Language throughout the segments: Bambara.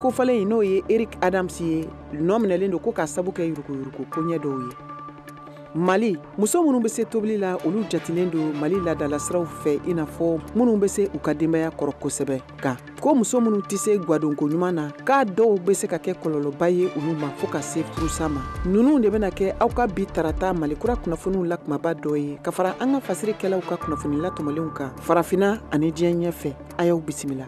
Kofɔlen in, n'o ye Eric Adams ye, nɔ minɛlen don ko ka sabu kɛ yuruguyurugu koɲɛ dɔw ye. Mali, muso minnu bɛ se tobili la, olu jatilen don Mali laadalasiraw fɛ i n'a fɔ minnu bɛ se u ka denbaya kɔrɔ kosɛbɛ. Nka ko muso minnu tɛ se gadonko ɲuman na, k'a dɔw bɛ se ka kɛ kɔlɔlɔba ye olu ma fo ka se furusa ma. Ninnu de bɛna kɛ aw ka bi tarata Malikura kunnafoniw la kumaba dɔ ye, ka fara an ka fasirikɛlaw ka kunnafoni latɔmɔlenw kan farafinna ani diɲɛ ɲɛfɛ. A y'aw bisimila.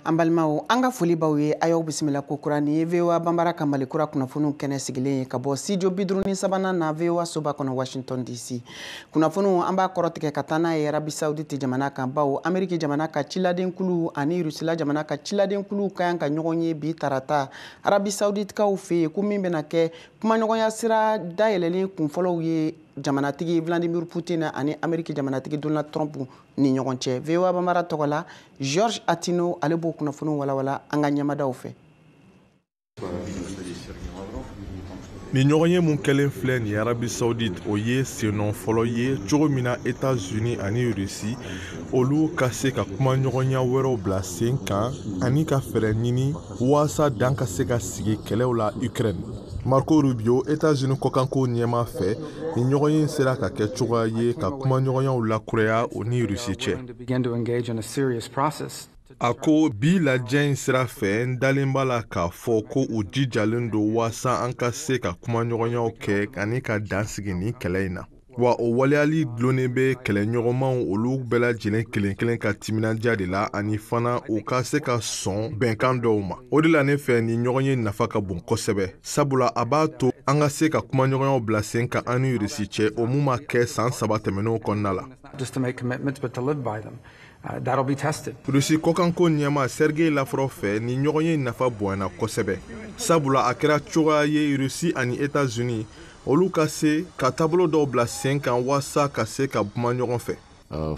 An balimaw, an ka foli b'aw ye, a y'aw bisimila kokura. Nin ye VOA Banbara ka Malikura kunnafoniw kɛnɛ sigilen ye ka bɔ studio 53nan na, VOA soba kɔnɔ, Washington DC. Kunnafoniw, an b'a kɔrɔtigɛ ka taa n'a ye Arabie Saoudite jamana kan, bawo Ameriki jamana ka ciladenkulu ani Rusila jamana ka ciladenkulu ka kan ka ɲɔgɔn ye bi tarata Arabie Saouditekaw fɛ yen, ko min bɛna kɛ kumaɲɔgɔnya sira dayɛlɛlen kunfɔlɔw ye jamanatigi Vladimir Poutine ani Ameriki jamanatigi Donald Trump ni ɲɔgɔn cɛ. VOA Banbara tɔgɔ la, George Atino, ale b'o kunnafoniw walawala an ka ɲɛmadaw fɛ. Ni ɲɔgɔn ye mun kɛlen filɛ nin Arabie Saoudite, o ye sennɔ fɔlɔ ye cogo min na États-Unis ani Russie, olu ka se ka kumaɲɔgɔnya wɛrɛw bila sen kan ani ka fɛɛrɛ ɲini waasa dan ka se ka sigi kɛlɛw la Ukraine. Marco Rubio, États-Unis kɔkanko ɲɛmaa fɛ, ni ɲɔgɔn ye sera ka kɛ cogoya ye ka kumaɲɔgɔnyaw lakuraya o ni Russie cɛ. A ko bi lajɛ in sira fɛ, n dalen b'a la k'a fɔ ko u jijalen don waasa an ka se ka kumaɲɔgɔnyaw kɛ ani ka dan sigi nin kɛlɛ in na. Wa o waleyali dulonnen bɛ kɛlɛɲɔgɔnmaw olu bɛɛ lajɛlen kelen kelen ka timinandiya de la, ani fana u ka se ka sɔn bɛnkan dɔw ma. O de la, ne fɛ, nin ɲɔgɔn ye nafa ka bon kosɛbɛ, sabula a b'a to an ka se ka kumaɲɔgɔnyaw bila sen kan an ni Rusi cɛ, o mun ma kɛ san 3 tɛmɛnenw kɔnɔna la. Rusi kɔkanko ɲɛma Sergei Lavrov fɛ, ni ɲɔgɔn ye nafa bonyana kosɛbɛ, sabula a kɛra cogoya ye Rusi ani États-Unis, olu ka se ka taabolo dɔw bila sen kan waasa ka se ka kuma ɲɔgɔn fɛ.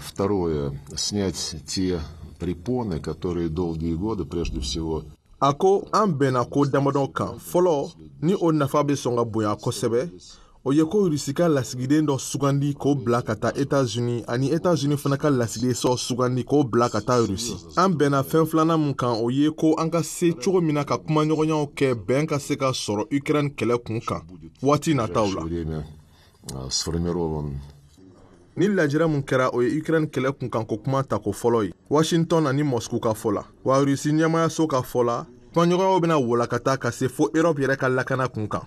Второе, снять те препоны, которые долгие годы, прежде всего, A ko an bɛnna ko damadɔ kan. Fɔlɔ, ni o nafa bɛ sɔn ka bonya kosɛbɛ, o ye ko Rusi ka lasigiden dɔ sugandi k'o bila ka taa États-Unis, ani États-Unis fana ka lasigiden sɔ sugandi k'o bila ka taa Rusi. An bɛnna fɛn filanan mun kan, o ye ko an ka se cogo min na ka kumaɲɔgɔnyaw kɛ, bɛn ka se ka sɔrɔ Ukraine kɛlɛ kun kan waati nataw la. Сформирован. Ni lajɛrɛ mun kɛra, o ye Ukraine kɛlɛ kun kan ko kuma ta ko fɔlɔ ye Washington ani Moscou ka fɔ la. Wa Rusi ɲɛmayaso ka fɔ la, kumaɲɔgɔnyaw bɛna wolakata ka se fo Europe yɛrɛ ka lakana kun kan.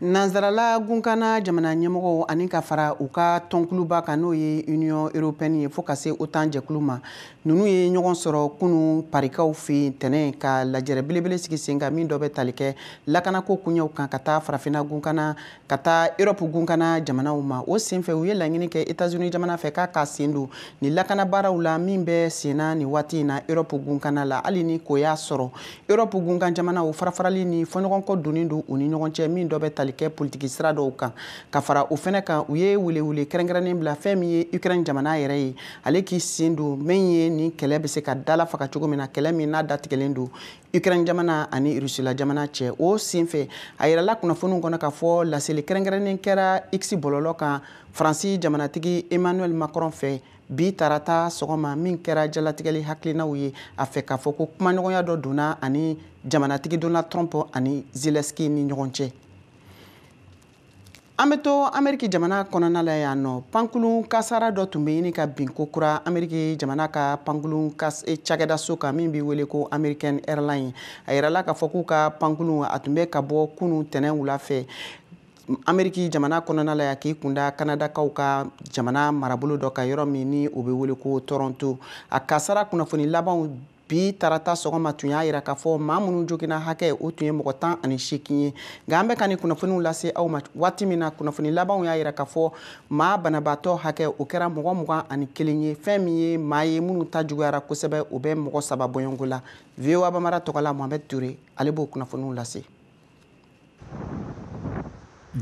Nansarala gunkana jamana ɲɛmɔgɔw ani ka fara u ka tɔnkuluba kan, n'o ye Union européenne ye, fo ka se OTAN jɛkulu ma, ninnu ye ɲɔgɔn sɔrɔ kunu Parikaw fɛ yen tɛnɛ, ka lajɛrɛ belebele sigi sen kan min dɔ bɛ tali kɛ lakanako koɲɛw kan, ka taa farafinna gunkana, ka taa Europe gunkana jamanaw ma. O senfɛ, u ye laɲini kɛ États-Unis jamana fɛ k'a k'a sen don nin lakana baaraw la min bɛ senna nin waati in na Europe gunkana la, hali ni ko y'a sɔrɔ Europe gunkan jamanaw farafarali ni fɔɲɔgɔnkɔ donnen don u ni ɲɔgɔn cɛ min dɔ bɛ tali kɛ politiki sira dɔw kan. Ka fara o fɛnɛ kan, u ye welewele kɛrɛnkɛrɛnnen bila fɛn min ye Ukraine jamana yɛrɛ ye, ale k'i sen don min ye nin kɛlɛ bɛ se ka dala faga cogo min na, kɛlɛ min n'a datigɛlen don Ukraine jamana ani Rusila jamana cɛ. O senfɛ, a yirala kunnafoniw kɔnɔ k'a fɔ laseli kɛrɛnkɛrɛnnen kɛra X bɔlɔlɔ kan Faransi jamanatigi Emmanuel Macron fɛ bi tarata sɔgɔma, min kɛra jalatigɛli hakilinaw ye a fɛ k'a fɔ ko kumaɲɔgɔnya dɔ donna ani jamanatigi Donald Trump ani Zelensky ni ɲɔgɔn cɛ. An bɛ to Ameriki jamana kɔnɔna la yan nɔ. Pankurun kasara dɔ tun bɛ ɲini ka bin kokura Ameriki jamana ka pankurun cakɛdaso kan min bɛ wele ko American Airlines. A yirala k'a fɔ k'u ka pankurun, a tun bɛ ka bɔ kunun tɛnɛn wula fɛ Ameriki jamana kɔnɔna la yan, k'i kunda Kanadakaw ka jamana marabolo dɔ kan, yɔrɔ min ni o bɛ wele ko Toronto. A kasara kunnafoni labanw bi tarata sɔgɔma tun y'a yira k'a fɔ maa minnu joginna hakɛ, o tun ye mɔgɔ 18 ye. Nka an bɛ ka nin kunnafoniw lase aw ma waati min na, kunnafoni labanw y'a yira k'a fɔ maa banabaatɔ hakɛ, o kɛra mɔgɔ 21 ye. Fɛn min ye maa ye minnu ta juguyara kosɛbɛ, o bɛ mɔgɔ 3 bɔɲɔgɔnko la. VOA Bamara tɔgɔ la, Mohamed Touré, ale b'o kunnafoniw lase.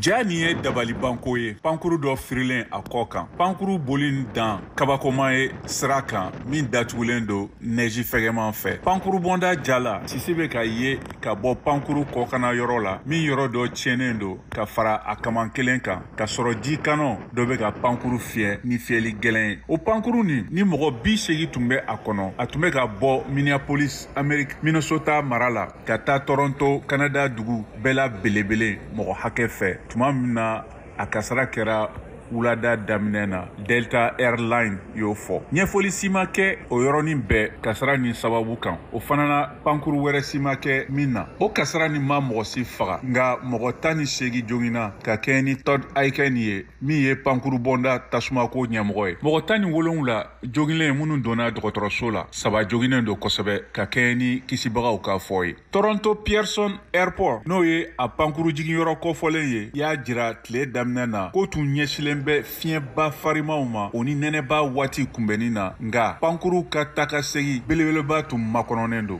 Ja nin ye dabalibanko ye. Pankuru dɔ firilen a kɔ kan, pankuru boli dan kabakoma ye sira kan min datugulen don nɛji fɛgɛman fɛ. Pankuru bɔnda ja la, sisi bɛ ka ye ka bɔ pankuru kɔkanna yɔrɔ la, min yɔrɔ dɔ tiɲɛnen don ka fara a kaman kelen kan, ka sɔrɔ ji kanɔ dɔ bɛ ka pankuru fiyɛ ni fiyɛli gɛlɛn ye. O pankuru nin ni mɔgɔ 80 tun bɛ a kɔnɔ, a tun bɛ ka bɔ Minneapolis, Amérique, Minnesota mara la ka taa Toronto, Canada dugu bɛɛ la belebele mɔgɔ hakɛ fɛ. Tuma min na a kasara kɛra wulada daminɛ na, Delta Airline y'o fɔ. Ɲɛfɔli si ma kɛ o yɔrɔnin bɛɛ kasara nin sababu kan. O fana na, pankuru wɛrɛ si ma kɛ min na. O kasara nin ma mɔgɔ si faga, nka mɔgɔ 18 joginna ka kɛɲɛ ni Todd Aiken ye, min ye pankuru bɔnda tasumako ɲɛmɔgɔ ye. Mɔgɔ 17 joginnen minnu donna dɔgɔtɔrɔso la, 3 joginnen don kosɛbɛ ka kɛɲɛ ni kisibagaw ka fɔ ye. Toronto Pearson Airport, n'o ye a pankuru jiginyɔrɔ kɔfɔlen ye, y'a jira tile daminɛ na k'o tun ɲɛsilen bɛ fiɲɛba farimaw ma o ni nɛnɛba waati kunbɛnni na, nka pankuru ka taakasegin belebeleba tun makɔnɔnen don.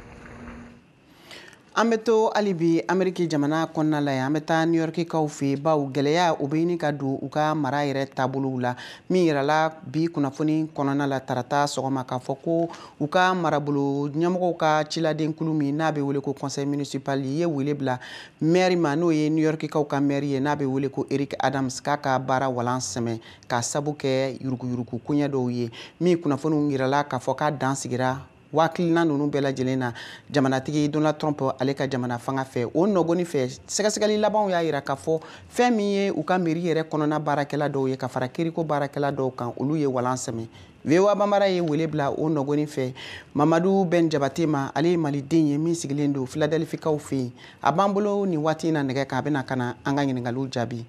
An bɛ to hali bi Ameriki jamana kɔnɔna la yan. An bɛ taa New York kaw fɛ yen, bawo gɛlɛya o bɛ ɲini ka don u ka mara yɛrɛ taabolow la. Min yirala bi kunnafoni kɔnɔna la tarata sɔgɔma, k'a fɔ ko u ka marabolo ɲɛmɔgɔw ka ciladenkulu min n'a bɛ wele ko conseil municipal ye wele bila maire ma, n'o ye New York kaw ka maire ye n'a bɛ wele ko Eric Adams, k'a ka baara walan sɛmɛ k'a sabu kɛ yuruguyurugu koɲɛ dɔw ye. Min kunnafoniw yirala k'a fɔ k'a dan sigira wakilina ninnu bɛɛ lajɛlen na jamanatigi Donald Trump ale ka jamana fanga fɛ. O nɔgɔni fɛ, sɛgɛsɛgɛli labanw y'a yira k'a fɔ fɛn min ye u ka mairie yɛrɛ kɔnɔna baarakɛla dɔw ye ka fara kiriko baarakɛla dɔw kan, olu ye walan sɛmɛ. VOA Bambara ye wele bila o nɔgɔni fɛ Mamadu Ben Jabate ma. Ale ye maliden ye min sigilen don Philadelphie-kaw fɛ yen. A b'an bolo nin waati in na nɛgɛ kan, a bɛna ka na an ka ɲininkaliw jaabi.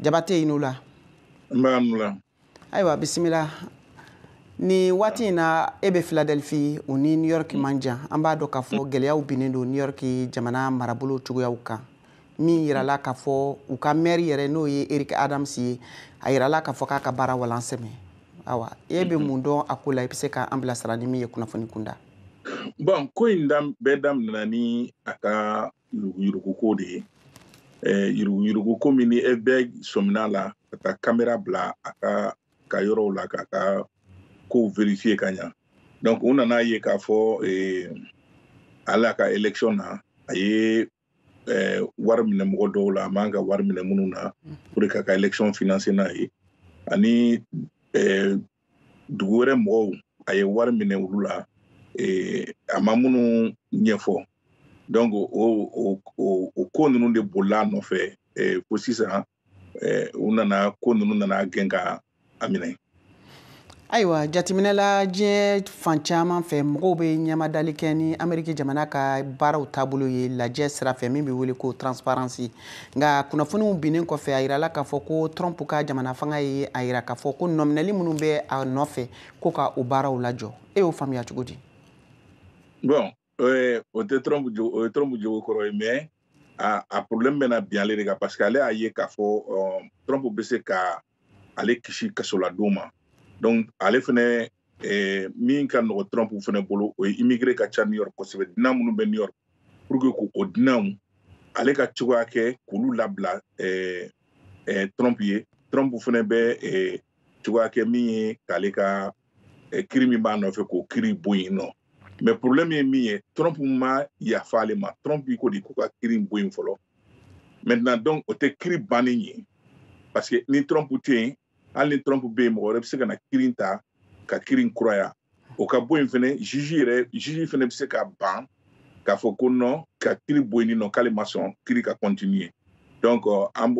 Jabate, i n'o la. N b'a la. Ayiwa, bisimila. Ni waati in na, e bɛ Philadelphie, o ni New York man jan. An b'a dɔn k'a fɔ gɛlɛyaw binnen don New York jamana marabolo cogoyaw kan. Min yirala k'a fɔ u ka maire yɛrɛ, n'o ye Eric Adams ye, a yirala k'a fɔ k'a ka baara walan sɛmɛ. Awa, e bɛ mun dɔn a ko la? I bɛ se k'an bilasira ni min ye kunnafoni kunda. Bon, ko in bɛɛ daminɛna ni a ka yuruguyuruguko de ye. Yuruguyuruguko min ni FBI sɔmina la ka taa caméra bila a ka yɔrɔw la k'a ka kow vérifier ka ɲa. Donc u nana ye k'a fɔ ala ka élection na, a ye wari minɛ mɔgɔ dɔw la, a man ka wari minɛ minnu na, pour que ka élection financer n'a ye. Ani dugu wɛrɛ mɔgɔw, a ye wari minɛ olu la, a ma minnu ɲɛfɔ. Donc o ko ninnu de bolila a nɔfɛ fo sisan u nana ko ninnu nana gɛn ka a minɛ. Ayiwa, jateminɛ la, diɲɛ fan caman fɛ, mɔgɔw bɛ ɲɛmadali kɛ ni Ameriki jamana ka baaraw taabolo ye lajɛ sira fɛ min bɛ wele ko transparence. Nka kunnafoniw binnen kɔfɛ, a yirala k'a fɔ ko Trump ka jamana fanga ye a yira k'a fɔ ko nɔminɛli minnu bɛ a nɔfɛ, ko ka o baaraw lajɔ. E y'o faamuya cogo di? Bon, o tɛ Trump jogo, o ye Trump jogo kɔrɔ ye, mais a problème bɛna bin ale de kan, parce que ale y'a ye k'a fɔ Trump bɛ se ka ale kisi kasoladon ma. Donc ale fɛnɛ, min ka nɔgɔ Trump fɛnɛ bolo, o ye immigré ka ca New York kosɛbɛ, dunan minnu bɛ New York, pour que k'o dunanw ale ka cogoya kɛ k'olu labila Trump ye. Trump fɛnɛ bɛ cogoya kɛ min ye k'ale ka kiri min b'a nɔfɛ, k'o kiri bɔ yen nɔ. Mais problème ye min ye, Trump ma yafa ale ma. Trump ko de k'u ka kiri bɔ yen fɔlɔ. Maintenant donc, o tɛ kiri bannen ye, parce que ni Trump tɛ yen, hali ni Trump bɛ yen, mɔgɔ wɛrɛ bɛ se ka na kiri ta ka kiri kuraya. O ka bɔ yen fɛnɛ, juge yɛrɛ, juge fɛnɛ bɛ se ka ban k'a fɔ ko non, ka kiri bɔ yen nɔ, k'ale ma sɔn kiri ka continuer. Donc an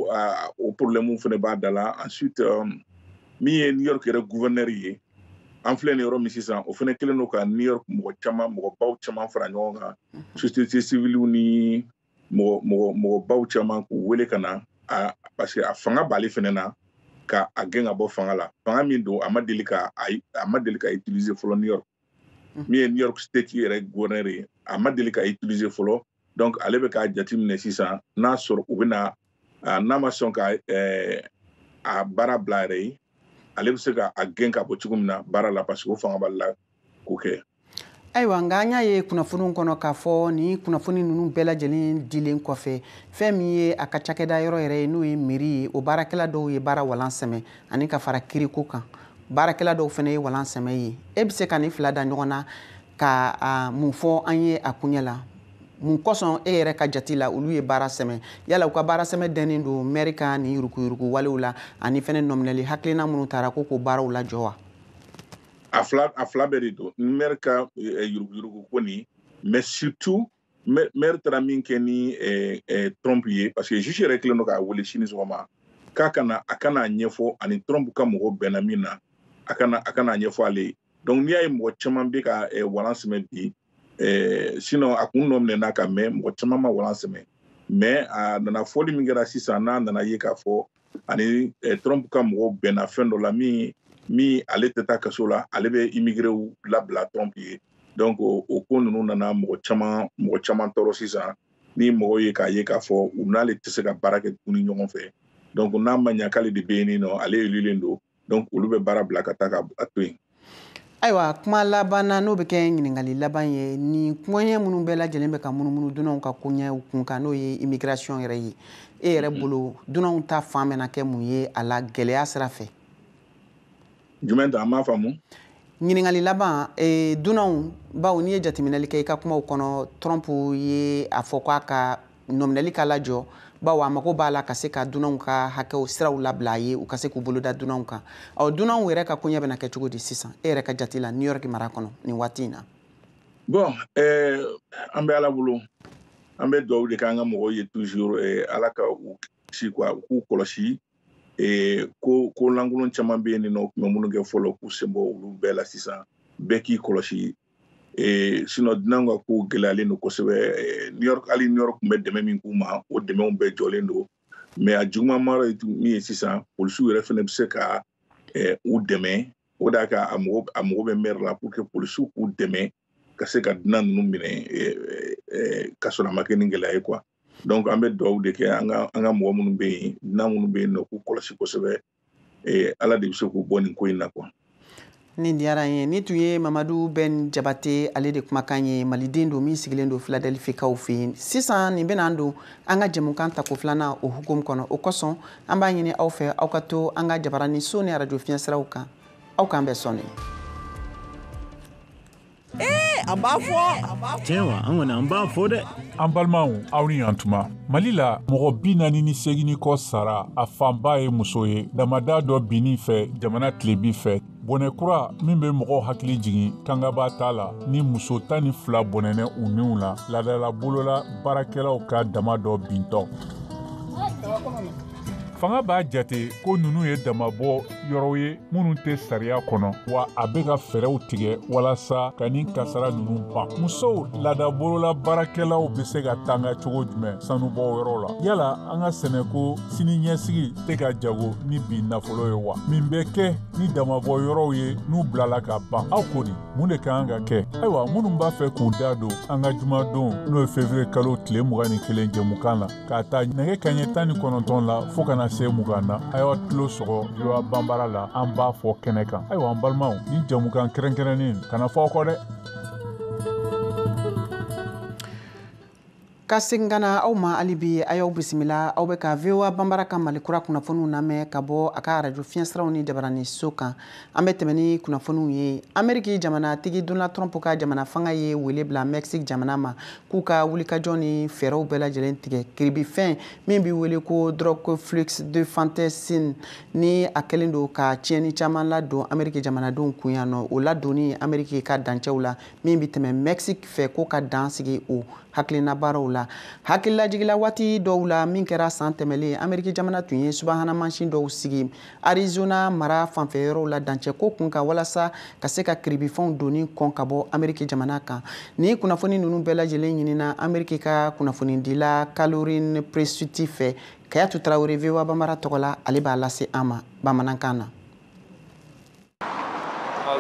o problème fɛnɛ b'a da la. Ensuite, min ye New York yɛrɛ gouverneur ye, an filɛ nin yɔrɔ min sisan, o fɛnɛ kɛlen don ka New York mɔgɔ caman, mɔgɔbaw caman fara ɲɔgɔn kan, société civile ni mɔgɔ mɔgɔ mɔgɔbaw caman, k'u wele ka na a, parce que a fanga b'ale fɛnɛ na ka a gɛn ka bɔ fanga la. Fanga min don, a ma deli ka utiliser fɔlɔ New York. Min ye New York State yɛrɛ gouverneur ye, a ma deli ka utiliser fɔlɔ. Donc ale bɛ k'a jateminɛ sisan n'a sɔrɔ u bɛna, n'a ma sɔn ka a baara bila a yɛrɛ ye, ale bɛ se ka a gɛn ka bɔ cogo min na baara la, parce que o fanga b'ale la k'o kɛ. Ayiwa, nka an y'a ye kunnafoniw kɔnɔ k'a fɔ nin kunnafoni ninnu bɛɛ lajɛlen dilen kɔfɛ, fɛn min ye a ka cakɛda yɔrɔ yɛrɛ ye, n'o ye mairie ye, o baarakɛla dɔw ye baara walan sɛmɛ, ani ka fara kiriko kan, baarakɛla dɔw fana ye walan sɛmɛ ye. E bɛ se ka nin fila da ɲɔgɔn na ka mun fɔ an ye a kuɲɛ la? Mun kosɔn e yɛrɛ ka jate la olu ye baara sɛmɛ? Yala u ka baara sɛmɛ dɛnnen don maire ka nin yuruguyurugu walew la, ani fɛnɛ nɔminɛli hakilina minnu taara ko k'o baaraw lajɔ wa? A fila bɛɛ de don. Maire ka yuruguyurugu ko nin, mais surtout maire taara min kɛ ni Trump ye, parce que juge yɛrɛ kɛlen don k'a wele sini sɔgɔma k'a kana a kana ɲɛfɔ ani Trump ka mɔgɔw bɛnna min na, a kana ɲɛfɔ ale ye. Donc n'i y'a ye mɔgɔ caman bɛ ka walan sɛmɛ bi, sinon a kun nɔ minɛna ka mɛn, mɔgɔ caman ma walan sɛmɛ. Mais a nana fɔli min kɛra sisan, n'a nana ye k'a fɔ ani Trump ka mɔgɔw bɛnna fɛn dɔ la min ale tɛ taa kaso la, ale bɛ immigréw labila Trump ye. Donc o ko ninnu nana mɔgɔ caman tɔɔrɔ sisan, ni mɔgɔw ye k'a ye k'a fɔ u n'ale tɛ se ka baara kɛ tuguni ɲɔgɔn fɛ. Donc n'a ma ɲa k'ale de bɛ yen nɔ, ale élulen don, donc olu bɛ baara bila ka taa ka to yen. Ayiwa, kuma laban na, n'o bɛ kɛ ɲininkali laban ye, nin koɲɛ minnu bɛɛ lajɛlen bɛ ka munumunu dunanw ka koɲɛw kun kan, n'o ye immigration yɛrɛ ye, e yɛrɛ bolo dunanw ta fan bɛna kɛ mun ye a la gɛlɛya sira fɛ? Jumɛn ta, an m'a faamu. Ɲininkali laban, dunanw, bawo n'i ye jateminɛli kɛ i ka kumaw kɔnɔ, Trump ye a fɔ k'a ka nɔminɛli ka lajɔ, bawo a mago b'a la ka se ka dunanw ka hakɛw siraw labila a ye, u ka se k'u bolo da dunanw kan. Ɔ, dunanw yɛrɛ ka koɲɛ bɛna kɛ cogo di sisan, e yɛrɛ ka jate la, New York mara kɔnɔ nin waati in na? Bon, an bɛ Ala bolo, an bɛ dugawu de kɛ an ka mɔgɔw ye toujours, Ala ka u kisi quoi, u k'u kɔlɔsi. Ko lankolon caman bɛ yen nɔ, u tun bɛ minnu kɛ fɔlɔ, k'u sen bɔ olu bɛɛ la sisan, bɛɛ k'i kɔlɔsi. Sinon dunanw ka ko gɛlɛyalen don kosɛbɛ. New York, hali New York tun bɛ dɛmɛ min k'u ma, o dɛmɛw bɛɛ jɔlen don. Mais a juguman mara ye min ye sisan, polisiw yɛrɛ fana bɛ se ka u dɛmɛ. O de y'a kɛ a mago bɛ maire la pour que polisiw k'u dɛmɛ ka se ka dunan ninnu minɛ ka sɔrɔ a ma kɛ ni gɛlɛya ye quoi. Donc an bɛ dugawu de kɛ an ka mɔgɔ minnu bɛ yen, dunan minnu bɛ yen nɔ, k'u kɔlɔsi kosɛbɛ. Ala de bɛ se k'u bɔ nin ko in na quoi. Nin diyara n ye. Ni tun ye Mamadu Ben Jabate ale de kumakan ye, maliden don min sigilen don Philadelphie-kaw fɛ yen. Sisan nin bɛna an don an ka jɛmukan tako filanan o hukumu kɔnɔ. O kosɔn an b'a ɲini aw fɛ, aw ka to an ka jabarani so ni arajo fiɲɛsiraw kan. Aw k'an bɛn sɔɔni. An b'a fɔ. Tiɲɛ wa, an kɔni an b'a fɔ dɛ. An balimaw, aw ni yan tuma. Mali la, mɔgɔ 48 kɔ sara, a fanba ye muso ye, damada dɔ binni fɛ jamana tilebi fɛ. Bɔnɛ kura min bɛ mɔgɔw hakili jigin kangaba t'a la, ni muso 12 bɔnɛnɛ u niw la, laadala bolola baarakɛlaw ka dama dɔ bintɔ. Fanga b'a jate ko ninnu ye damabɔ yɔrɔw ye minnu tɛ sariya kɔnɔ, wa a bɛ ka fɛɛrɛw tigɛ walasa ka nin kasara ninnu ban. Musow laadabolola baarakɛlaw bɛ se ka tanga cogo jumɛn sanubɔ yɔrɔ la? Yala an ka sɛnɛko sini ɲɛsigi tɛ ka jago ni bi nafolo ye wa? Min bɛ kɛ ni damabɔ yɔrɔw ye n'u bilala ka ban? Aw ko di, mun de ka kan ka kɛ? Ayiwa, minnu b'a fɛ k'u da don an ka jumadon, n'o ye février kalo tile 21 jɛmukan la, k'a ta nɛgɛ kanɲɛ 19 la fo ka na se 20 na, a y'aw tulo sɔgɔ VOA Banbara la, an b'a fɔ kɛnɛ kan. Ayiwa, an balimaw, ni jɛmukan kɛrɛnkɛrɛnnen kana fɔ aw kɔ dɛ. Ka segin ka na aw ma hali bi, a y'aw bisimila. Aw bɛ ka VOA Banbara ka Mali kura kunnafoniw lamɛn ka bɔ a ka arajo fiɲɛsiraw ni jabarani so kan. An bɛ tɛmɛ ni kunnafoniw ye. Ameriki jamanatigi Donald Trump ka jamana fanga ye wele bila Mexique jamana ma k'u ka wulikajɔ ni fɛɛrɛw bɛɛ lajɛlen tigɛ kiribifɛn min bɛ wele ko drogue flux de fentanyl, ni a kɛlen don ka tiɲɛni caman ladon Ameriki jamanadenw kun yan nɔ. O ladonni Ameriki ka dancɛw la min bɛ tɛmɛ Mexique fɛ, ko ka dan sigi o hakilina baaraw la. Hakililajigila waati dɔw la min kɛra san tɛmɛlen, Ameriki jamana tun ye subahana mansin dɔw sigi Arizona mara fanfɛ yɔrɔw la dancɛ ko kun kan, walasa ka se ka kiribifɛnw donni kɔn ka bɔ Ameriki jamana kan. Ni kunnafoni ninnu bɛɛ lajɛlen ɲinina Ameriki ka kunnafonidila Caroline Presutti fɛ. Kayatu Tarawele, VOA Banbara tɔgɔ la, ale b'a lase an ma bamanankan na.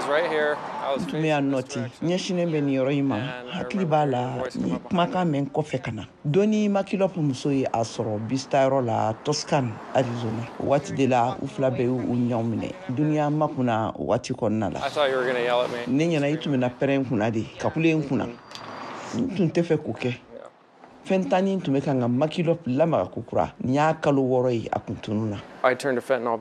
N tun bɛ yan nɔ ten, ɲɛsinnen bɛ nin yɔrɔ in ma. Hakili b'a la, n ye kumakan mɛn kɔfɛ ka na doni. McKillop muso ye a sɔrɔ bisitayɔrɔ la Tucson, Arizona. O waati de la, u fila bɛɛ y'u ɲɛw minɛ duniya makunna. O waati kɔnɔna la, ne ɲɛna i tun bɛna pɛrɛn kunna de ka kule n kunna. N tun tɛ fɛ k'o kɛ. Fentanyl tun bɛ kan ka McKillop lamaga kokura. Nin y'a kalo 6 ye a kun tunu na.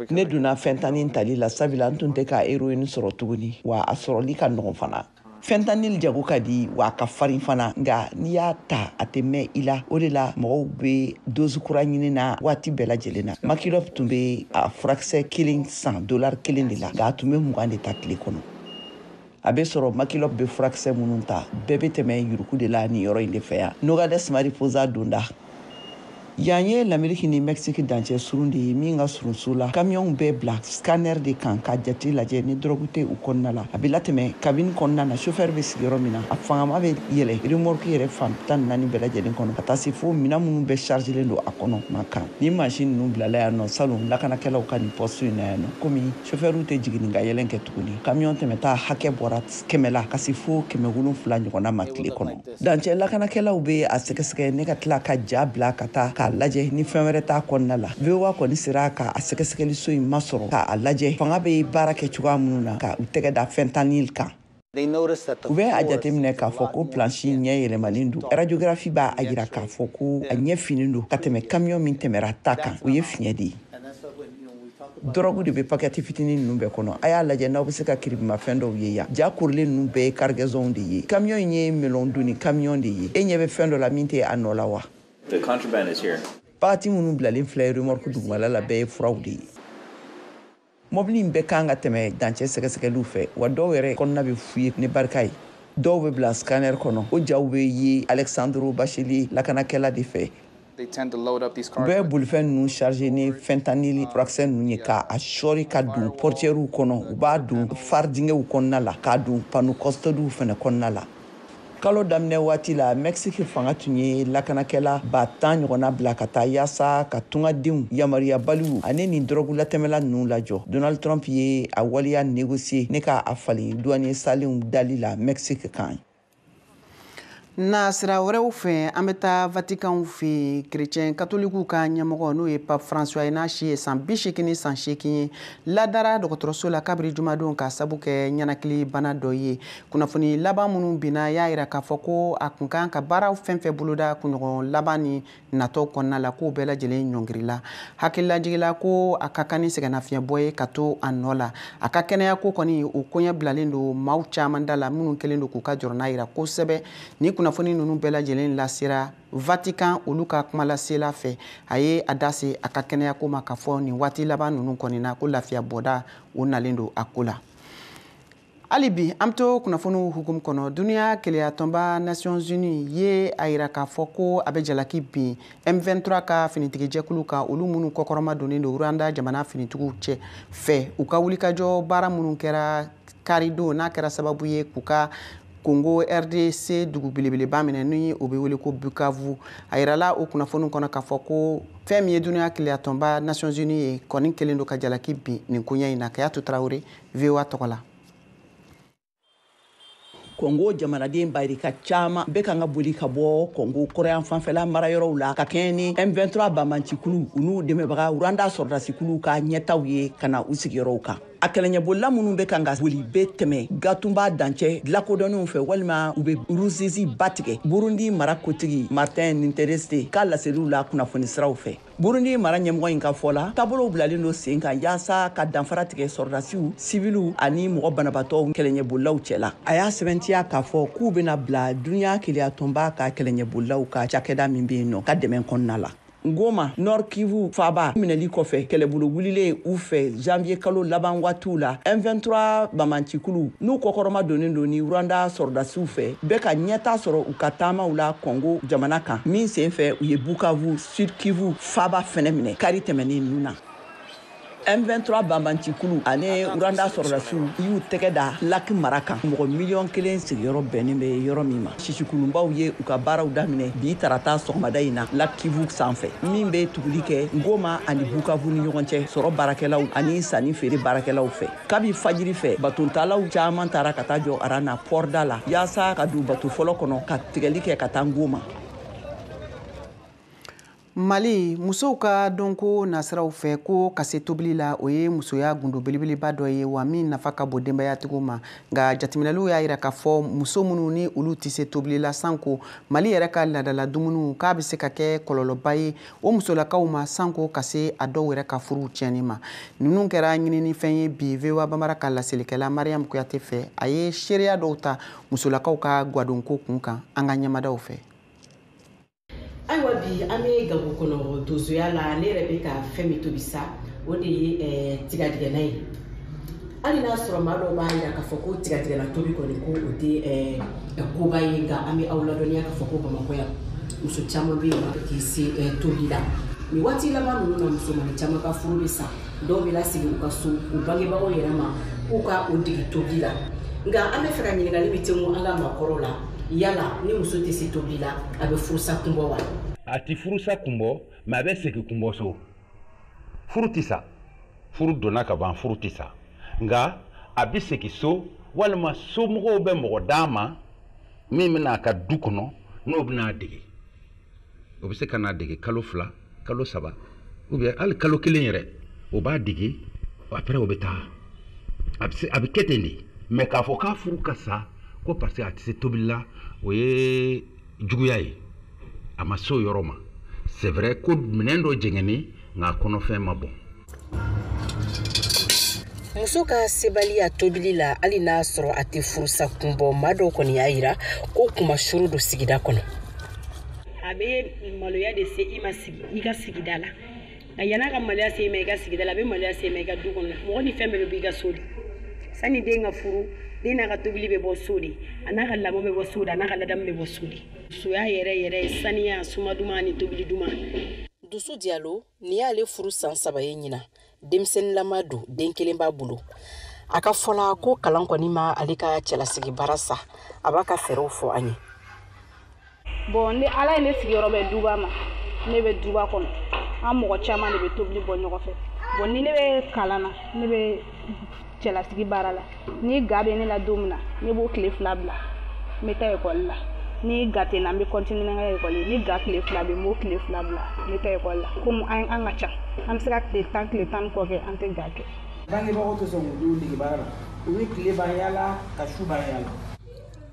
Ne donna fentanyl tali la sabula n tun tɛ ka héroïne sɔrɔ tuguni, wa a sɔrɔli ka nɔgɔn fana. Fentanyl jago ka di, wa a ka farin fana, nka n'i y'a ta, a tɛ mɛn i la. O de la mɔgɔw bɛ dose kura ɲini na waati bɛɛ lajɛlen na. McKillop tun bɛ a furakisɛ kelen san $1 de la, nka a tun bɛ 20 de ta tile kɔnɔ. A bɛ sɔrɔ McKillop bɛ furakisɛ minnu ta bɛɛ bɛ tɛmɛ yuruku de la nin yɔrɔ in de fɛ yan, Nogales Mariposa donda. Yan ye Lameriki ni Mexique dancɛ surun de ye min ka surun so la. Kamiyɔnw bɛɛ bila scanner de kan ka jate lajɛ ni dɔrɔgu tɛ u kɔnɔna la. A bɛ latɛmɛ cabine kɔnɔna na, chauffeur bɛ sigi yɔrɔ min na. A fangama bɛ yɛlɛ remorque yɛrɛ fan 14 bɛɛ lajɛlen kɔnɔ, ka taa se fo minɛn minnu bɛɛ chargelen don a kɔnɔ ma kan. Ni mansin ninnu bilala yan nɔ salon, lakanakɛlaw ka nin poste in na yan nɔ, komi chauffeur tɛ jigin ka yɛlɛn kɛ tuguni, kamiyɔn tɛmɛta hakɛ bɔra 100 la ka se fo 700 ɲɔgɔnna ma tile kɔnɔ. Dancɛ lakanakɛlaw bɛ a sɛgɛsɛgɛ ne ka tila ka ja bila ka taa k'a lajɛ ni fɛn wɛrɛ t'a kɔnɔna la. VOA kɔni sera ka a sɛgɛsɛgɛliso in masɔrɔ k'a lajɛ fanga bɛ baara kɛ cogoya minnu na ka u tɛgɛ da fentanyl kan. U bɛ a jateminɛ k'a fɔ ko planche ɲɛ yɛlɛmalen don. Radiographie b'a a yira k'a fɔ ko a ɲɛ finen don ka tɛmɛ kamiyɔn min tɛmɛra ta kan. O ye fiɲɛ de ye. Dɔrɔgu de bɛ pakɛti fitinin ninnu bɛɛ kɔnɔ. A y'a lajɛ n'aw bɛ se ka kiribimafɛn dɔw ye yan. Ja korilen ninnu bɛɛ ye cargaison de ye. Kamiyɔn in ye melon doni kamiyɔn de ye. E ɲɛ bɛ fɛn dɔ la min tɛ a nɔ la wa? Paquet minnu bilalen filɛ remorque dugumala la, bɛɛ ye furaw de ye. Mɔbili in bɛɛ kan ka tɛmɛ dancɛ sɛgɛsɛgɛliw fɛ, wa dɔw yɛrɛ kɔnɔna bɛ fouiller ni barika ye. Dɔw bɛ bila scanner kɔnɔ. O jaw bɛ ye Alexandro Bachelier, lakanakɛla de fɛ. U bɛ bolifɛn ninnu chargé ni fentanyl furakisɛ ninnu ye k'a sɔri ka don portièrew kɔnɔ. U b'a don phare dingɛw kɔnɔna la, k'a don panneau custodiw fɛnɛ kɔnɔna la. Kalo daminɛ waati la, Mexique fanga tun ye lakanakɛla 10 000 ɲɔgɔnna bila ka taa yaasa ka tungadenw yamaruyabaliw ani nin dɔrɔgulatɛmɛla ninnu lajɔ. Donald Trump ye a waleya négocier ne ka a falen douanier salenw dali la Mexique kan. Na sira wɛrɛw fɛ, an bɛ taa Vatican fɛ yen. Chrétien katolikiw ka ɲɛmɔgɔ, n'o ye Pape François ye, n'a si ye san 88 ye, ladara dɔgɔtɔrɔso la kabiri jumadon ka sabu kɛ ɲɛnakili bana dɔ ye. Kunnafoni laban minnu binna y'a yira k'a fɔ ko a kun kan ka baaraw fɛn fɛn boloda kunɲɔgɔn laban ni natɔ kɔnɔna la, k'o bɛɛ lajɛlen ɲɔngirila. Hakililajigila ko a ka kan ni sɛgɛnnafiɲɛbɔ ye ka to a nɔ la. A ka kɛnɛya ko kɔni, o koɲɛ bilalen don maaw caman da la minnu kɛlen don k'u ka jɔrɔna yira kosɛbɛ. Ni kunnafoni ninnu bɛɛ lajɛlen lasera Vatican olu ka kumalasela fɛ, a ye a da se a ka kɛnɛyako ma k'a fɔ nin waati laban ninnu kɔni na, ko lafiya bɔda o nalen don a ko la. Hali bi an bɛ to kunnafoniw hukumu kɔnɔ. Duniya keleyatɔnba Nations Unies ye a yira k'a fɔ ko a bɛ jalaki bin M23 ka finitigijɛkulu kan, olu minnu kɔkɔrɔma donnen don Rwanda jamana finitigiw cɛ fɛ, u ka wulikajɔ baara minnu kɛra karidon, n'a kɛra sababu ye k'u ka Congo RDC dugu belebeleba minɛ ni o bɛ wele ko Bukavu. A yirala o kunnafoniw kɔnɔ k'a fɔ ko fɛn min ye duniya keleyatɔnba Nations Unies ye kɔni kɛlen don ka jalaki bin nin koɲɛ in na. Kayatu Tarawele, VOA tɔgɔ la. Kongo jamanaden barika caman bɛ kan ka boli ka bɔ Kongo kɔrɔyan fanfɛla marayɔrɔw la ka kɛɲɛ ni M23 banbancikulu u n'u dɛmɛbaga Rwanda sɔrɔdasikulu ka ɲɛtaw ye ka na u sigiyɔrɔw kan. A kɛlɛɲɛbolila minnu bɛ kan ka boli bɛ tɛmɛ Gatumba dancɛ lakodɔnnenw fɛ, walima u bɛ Ruzizi ba tigɛ. Burundi mara kotigi Martin Nintereste ka laseliw la kunnafoni siraw fɛ, Burundi mara ɲɛmɔgɔ in ka fɔ la, taabolow bilalen don sen kan yaasa ka danfara tigɛ sɔrɔdasiw, siviliw ani mɔgɔ banabatɔw kɛlɛɲɛbolilaw cɛ la. A y'a sɛbɛntiya k'a fɔ k'u bɛna bila duniya keleyatɔnba ka kɛlɛɲɛbolilaw ka cakɛda min bɛ yen nɔ ka dɛmɛ kɔnɔna la. Goma, Nord Kivu faaba minɛli kɔfɛ, kɛlɛbolo wulilen u fɛ janvier kalo laban waatiw la, M23 bamancikulu n'u kɔkɔrɔma donnen don ni Rwanda sɔrɔdasiw fɛ bɛ ka ɲɛta sɔrɔ u ka taamaw la Congo jamana kan, min sen fɛ u ye Bukavu, Sud Kivu faaba fɛnɛ minɛ kari tɛmɛnen ninnu na. M23 banbancikulu ani Rwanda sɔrɔdasiw y'u tɛgɛ da Lac mara kan, mɔgɔ 1 miliyɔn sigiyɔrɔ bɛnnen bɛ yɔrɔ min ma. Sisikulunbaw ye u ka baaraw daminɛ bi tarata sɔgɔmada in na Lac Kivu sanfɛ, min bɛ tuguli kɛ Goma ani Bukavu ni ɲɔgɔn cɛ, sɔrɔ baarakɛlaw ani sanni feere baarakɛlaw fɛ. Kabi fajiri fɛ, batontalaw caman taara ka taa jɔ aran na pɔrida la yaasa ka don bato fɔlɔ kɔnɔ ka tigɛli kɛ ka taa Goma. Mali musow ka dɔnko nasiraw fɛ, ko ka se tobili la, o ye musoya gundo belebeleba dɔ ye wa min nafa ka bon denbayatigiw ma. Nka jateminɛliw y'a yira k'a fɔ muso minnu ni olu tɛ se tobili la, sanko Mali yɛrɛ ka laadala dumuniw, k'a bɛ se ka kɛ kɔlɔlɔba ye o musolakaw ma, sanko ka se a dɔw yɛrɛ ka furuw tiɲɛni ma. Ninnu kɛra ɲininifɛn ye bi VOA Bambara ka laselikɛla Mariam Kuyate fɛ. A ye seereya dɔw ta musolakaw ka gwadonko kun kan an ka ɲɛmadaw fɛ. Ayiwa, bi an bɛ gago kɔnɔ donsoya la. Ne yɛrɛ bɛ ka fɛn min tobi sa, o de ye tigadigɛnna ye. Hali n'a sɔrɔ maa dɔw b'a jira k'a fɔ ko tigadigɛnna tobi kɔni, ko o tɛ koba ye, nka an bɛ aw ladɔnniya k'a fɔ ko Bamakɔ yan, muso caman bɛ yen k'i se tobili la. Nin waati laban ninnu na, musomanin caman ka furu bɛ sa, dɔw bɛ lasegin u ka so u bangebagaw yɛrɛ ma k'u ka u dege tobili la. Nka an bɛ fɛ ka ɲininkali min tɛnku an ka maakɔrɔw la: yala ni muso tɛ se tobili la, a bɛ furusa kunbɔ wa? A ti furusa kunbɔ, mais a bɛ segin kunbɔ so. Furu ti sa, furu donna ka ban, furu ti sa, nka a bɛ segin so walima somɔgɔw bɛ mɔgɔ d'a ma min bɛna a ka du kɔnɔ, n'o bɛna a dege. O bɛ se ka n'a dege kalo 2, kalo 3, ou bien hali kalo 1 yɛrɛ, o b'a dege. Après o bɛ taa, a bɛ se, a bɛ kɛ ten de. Mais k'a fɔ k'a furu ka sa ko parce que a tɛ se tobili la, o ye juguya ye, a ma se o yɔrɔ ma. C'est vrai ko minɛn dɔ jɛngɛnnen, nka a kɔnɔfɛn ma bɔn. Muso ka sebaliya tobili la, hali n'a sɔrɔ a tɛ furusa kunbɔ, maa dɔw kɔni y'a yira ko kumasuru don sigida kɔnɔ. A bɛ maloya de se i ma i ka sigida la. Nka yann'a ka maloya se i ma i ka sigida la, a bɛ maloya se i ma i ka du kɔnɔ. Mɔgɔ ni fɛn bɛɛ bɛ bɔ i ka so de. Sani den ka furu, den n'a ka tobili bɛ bɔ so de, a n'a ka lamɔ bɛ bɔ so de, a n'a ka ladamu bɛ bɔ so de. Musoya yɛrɛ yɛrɛ ye saniya, suma duman ani tobili duman. Dusu Diyalo, nin y'ale furu san 3 ye ɲina. Denmisɛnninlama don, den kelen b'a bolo. A ka fɔla ko kalan kɔni ma ale ka cɛlasigi baara sa. A b'a ka fɛɛrɛw fɔ an ye. Bon, ni Ala ye ne sigiyɔrɔ bɛ duba ma, ne bɛ duba kɔnɔ, an mɔgɔ caman de bɛ tobili bɔ ɲɔgɔn fɛ. Bon, ni ne bɛ kalan na, ne bɛ cɛlasigi baara la. Ni ga bɛ ne la don min na, ne b'o tile 2 bila, n bɛ taa ekɔli la. Ni ga tɛ n na, n bɛ continuer n ka ekɔli ye. Ni ga tile 2 bɛ, n b'o tile 2 bila, n bɛ taa ekɔli la. Komi an ka ca, an bɛ se ka tile 10, tile 10 ni kɔ kɛ, an tɛ ga kɛ. Bangebagaw tɛ sɔn k'u denw dege baara la, u bɛ tile ban yaala ka su ban yaala.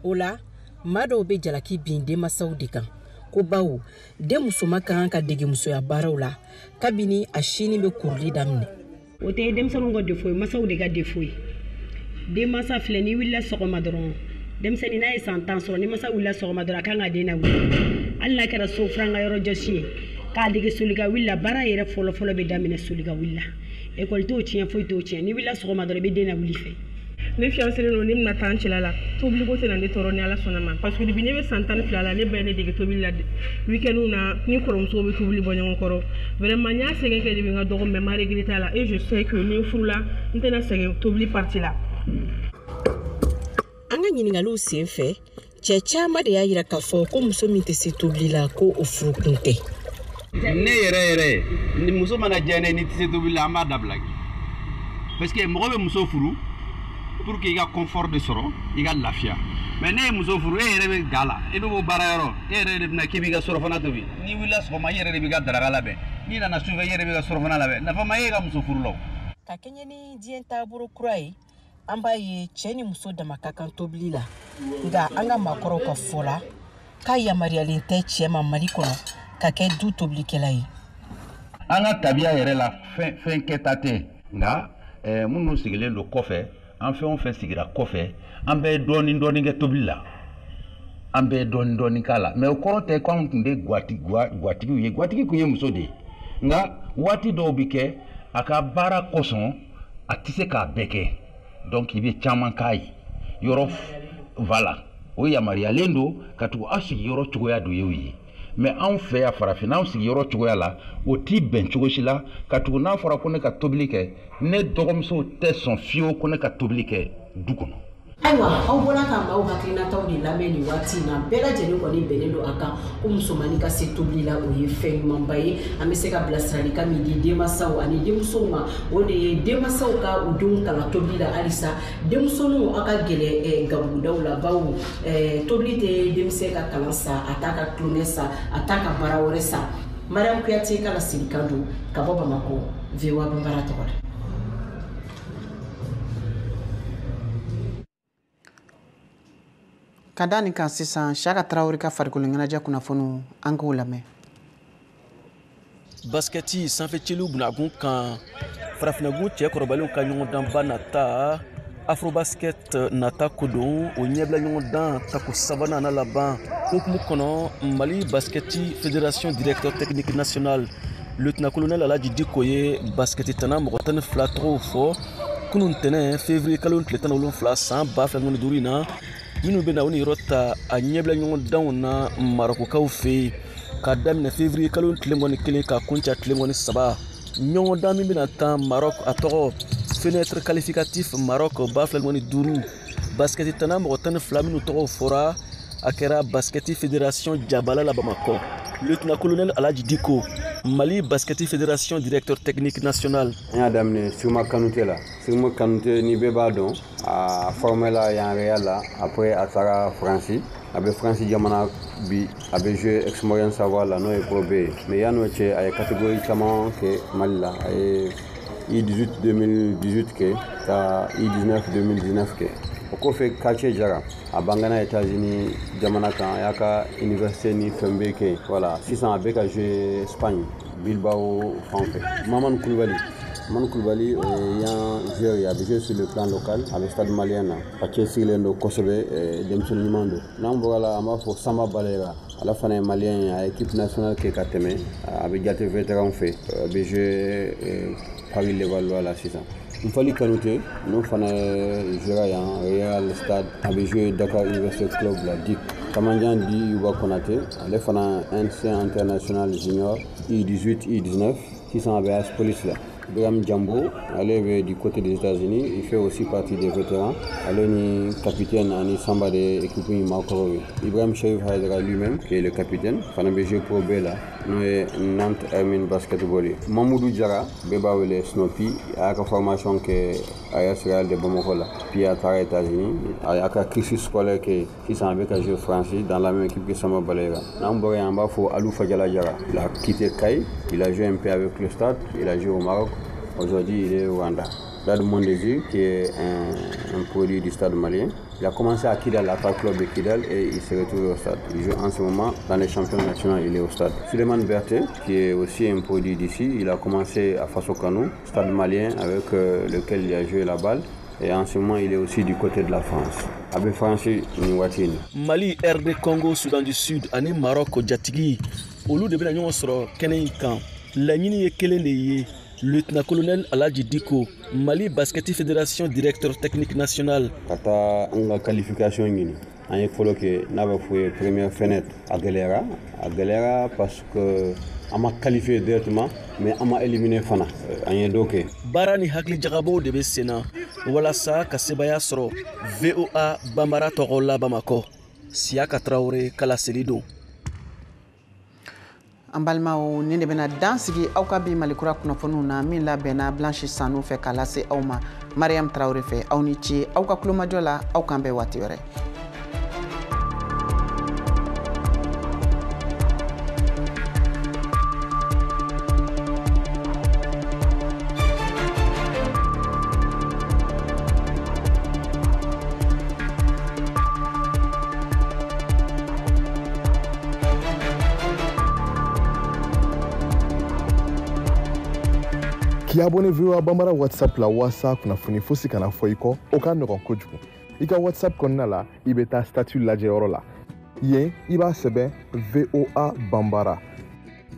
O la, maa dɔw bɛ jalaki bin denmansaw de kan, ko bawo den musoman ka kan ka dege musoya baaraw la kabini a sini bɛ kuruli daminɛ. O tɛ denmisɛnninw ka défaut ye, masaw de ka défaut ye. Denmansa filɛ, n'i wulila sɔgɔma dɔrɔn, denmisɛnnin n'a ye san 10 sɔrɔ, ni masa wulila sɔgɔma dɔrɔn, a kan ka den lawuli, hali n'a kɛra so furan ka yɔrɔ jɔsi ye, k'a dege soli ka wuli la. Baara yɛrɛ fɔlɔ fɔlɔ bɛ daminɛ soli ka wuli la. Ekɔli t'o tiɲɛ, foyi t'o tiɲɛ. N'i wulila sɔgɔma dɔrɔn, i bɛ den lawuli fɛ. Ne fiancé don, ne bɛna taa n cɛla la, tobiliko tɛ na ne tɔɔrɔ ni Ala sɔnna ma, parce que depuis ne bɛ san 12 la, ne ba ye ne dege tobili la. Week-end na, ni kɔrɔmusow bɛ tobili bɔ ɲɔgɔn kɔrɔ. Vraiment, n y'a sɛgɛn kɛ depuis n ka dɔgɔ, mais ma regretter a la, et je sais que ni n furula, n tɛna sɛgɛn tobili partie la. An ka ɲininkaliw sen fɛ, cɛ caman de y'a yira k'a fɔ ko muso min tɛ se tobili la, ko o furukun tɛ. Ne yɛrɛ yɛrɛ ni muso mana diya ne, ni tɛ se tobili la, an b'a dabila, parce que mɔgɔ bɛ muso furu pour que i ka confort de sɔrɔ, i ka lafiya. Mais ne ye muso furu, e yɛrɛ bɛ ga la, e bɛ bɔ baara yɔrɔ, e yɛrɛ de bɛna k'i b'i ka surafana tobi. N'i wulila sɔgɔma, i yɛrɛ de b'i ka daraka labɛn. N'i nana sufɛ, i yɛrɛ b'i ka surafana labɛn. Nafa ma e ka muso furu la o. Ka kɛɲɛ ni diɲɛ taabolo kura ye, an b'a ye cɛɛ ni muso dama ka kan tobili la. Nka an ka maakɔrɔw ka fɔ la, k'a yamaruyalen tɛ cɛɛ ma Mali kɔnɔ ka kɛ du tobilikɛla ye. An ka tabiya yɛrɛ la, fɛn fɛn kɛta tɛ, nka minnu sigilen don kɔfɛ, an fɛn o fɛn sigira kɔfɛ, an bɛɛ ye dɔɔnin dɔɔnin kɛ tobili la, an bɛɛ ye dɔɔnin dɔɔnin k'a la. Mais o kɔrɔ tɛ k'anw tun tɛ gwatigiw ye. Gwatigi tun ye muso de ye, nka waati dɔw bɛ kɛ, a ka baara kosɔn, a tɛ se k'a bɛɛ kɛ, donc i bɛ caman k'a ye yɔrɔ. Voilà, o yamaruyalen don ka tugu aw sigiyɔrɔ cogoya dɔ ye o ye. Mais anw fɛ yan farafinna, anw sigiyɔrɔ cogoya la, o t'i bɛn cogo si la, ka tugu n'a fɔra ko ne ka tobili kɛ, ne dɔgɔmusow tɛ sɔn fiyewu ko ne ka tobili kɛ du kɔnɔ. Ayiwa, aw bɔra ka maaw hakilinataw de lamɛn nin waati in na. Bɛɛ lajɛlen kɔni bɛnnen don a kan ko musomannin ka se tobili la, o ye fɛn ɲumanba ye. An bɛ se ka bilasiralikan min di denmansaw ani denmusow ma, o de ye denmansaw ka u denw kalan tobili la halisa. Denmisɛnninw, aw ka gɛlɛ gabugudaw la, bawo tobili tɛ denmisɛn ka kalan sa, a t'a ka tulonkɛ sa, a t'a ka baara wɛrɛ sa. Mariam Kuyate ka laselikan don ka bɔ Bamakɔ, VOA Banbara tɔgɔ la. Ka da nin kan sisan, Siyaka Tarawele ka farikolo ɲɛnajɛ kunnafoniw, an k'o lamɛn. Baskɛti sanfɛciliw bunakun kan, farafinnagun cɛkɔrɔbalenw ka ɲɔgɔndanba nata, Afrobasket nata ko don, o ɲɛbila ɲɔgɔndan tako sabanan n'a laban hukumu kɔnɔ, Mali Baskɛti Fédération directeur technique national, lieutenant colonel Alaji Diko ye baskɛti tana mɔgɔ 12 tɔgɔw fɔ kunun tɛnɛ, février kalo tile 17 san 2025 in na, minnu bɛna u niyɔrɔ ta a ɲɛbila ɲɔgɔndanw na Marɔkukaw fɛ yen, k'a daminɛ février kalo tile 21 ka kuncɛ tile 23. Ɲɔgɔndan min bɛna tan Maroc, a tɔgɔ fenêtre qualificatif Maroc 2025. Baskɛti tana mɔgɔ 12 minnu tɔgɔw fɔra, a kɛra Baskɛti Fédération jabala la Bamakɔ. Lieutenant colonel Alaji Diko, Mali Baskɛti Fédération directeur technique national. An y'a daminɛ Sirima Kanute la. Sirima Kanute, ni bɛɛ b'a dɔn, a formé la yan Real la, après a taara Faransi. A bɛ Faransi jamana bi, a bɛ jouer Aix-Maurienne Savoie la, n'o ye Pro B ye. Mais yan'o cɛ, a ye catégorie caman kɛ Mali la. A ye U18 2018 kɛ, ka U19 2019 kɛ. O kɔfɛ, Quartier Jara, a bangana États-Unis jamana kan, a y'a ka université ni fɛn bɛɛ kɛ. Voilà, sisan a bɛ ka jouer Espagne, Bilbao fan fɛ. Mamane Kulibali, Mamane Kulibali, o ye yan joueur ye, a bɛ jouer sur le plan local, a bɛ Stade Malien na. A cɛsirilen don kosɛbɛ, denmisɛnnin ɲuman don. N'an bɔra la, an b'a fɔ Samba Balayira, ale fana ye malien ye, a ye équipe nationale kɛ ka tɛmɛ, a bɛ jate vétéran fɛ, a bɛ jouer Paris Levallois la sisan. Nfali Kanute, n'o fana ye joueur yan Real Stade, a bɛ jouer Dakar Université Club la, DIC. Kamanjan Di Yuba Konate, ale fana ancien international junior U18 U19, sisan a bɛ AS Police la. Birame Djambo, ale bɛ du côté des États-Unis, il fait aussi partie des vétérans. Ale ni capitaine ani Samba de équipe in maakɔrɔw ye. Ibrahim Chérif Haïdara lui-même, qui est le capitaine, fana bɛ jouer Pro B la, n'o ye Nantes Hermine Basketball ye. Mamoudou Diarra, bɛɛ b'a wele Snoopy, a y'a ka formation kɛ AS Real de Bamako la, puis a taara États-Unis, a y'a ka cursus scolaire kɛ, sisan a bɛ ka jouer France dans la même équipe que Samba Balayira. N'an bɔra yen, an b'a fɔ Alou Fadiala Diarra. Il a quitté Kayes, il a joué un peu avec le Stade, il a joué au Maroc. Aujourd'hui, il est au Rwanda. Dad Mondésir, qui est un produit du Stade Malien. Il a commencé à Kidal, à club de Kidal, et il s'est retrouvé au Stade. Il joue en ce moment dans les championnats nationaux, il est au Stade. Suleiman Berté, qui est aussi un produit d'ici, il a commencé à Faso Kanou, Stade Malien, avec lequel il a joué la balle. Et en ce moment, il est aussi du côté de la France. A bɛ France nin waati in na. Mali, RD Congo, Soudan du Sud ani Maroc jatigi, olu de bɛna ɲɔgɔn sɔrɔ kɛnɛ in kan. Laɲini ye kelen de ye. Lieutenant-colonel Aladji Diko, Mali Basket Fédération directeur technique national. Ka taa an ka qualification ɲini, an ye fɔlɔ kɛ, n'a bɛ fɔ ye première fenêtre, a gɛlɛyara. A gɛlɛyara parce que an ma qualifié directement, mais an ma éliminé fana, an ye dɔ kɛ. Baara ni hakili jagabɔw de bɛ sen na walasa ka sebaaya sɔrɔ. VOA Banbara tɔgɔ la Bamakɔ, Siyaka Tarawele ka laseli don. An balimaw, nin de bɛna dan sigi aw ka bi Malikura kunnafoniw na, min labɛnna Blanche Sanu fɛ k'a lase aw ma Mariam Tarawele fɛ. Aw ni ce aw ka kulomajɔ la, aw k'an bɛn waati wɛrɛ. K'i abonné VOA Bambara WhatsApp la walasa kunnafoni fosi kana fɔ i kɔ, o ka nɔgɔn kojugu. I ka WhatsApp kɔnɔna la, i bɛ taa statut lajɛyɔrɔ la. Yen, i b'a sɛbɛn VOA Bambara.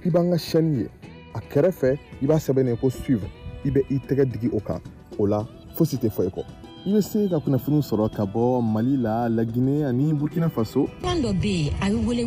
I b'an ka chaîne ye. A kɛrɛfɛ, i b'a sɛbɛn yen ko suivre. I bɛ i tɛgɛ digi o kan. O la, fosi tɛ fɔ i kɔ. I bɛ se ka kunnafoniw sɔrɔ ka bɔ Mali la, Laginɛ ani Burkina Faso. Kan dɔ bɛ yen, a bɛ wele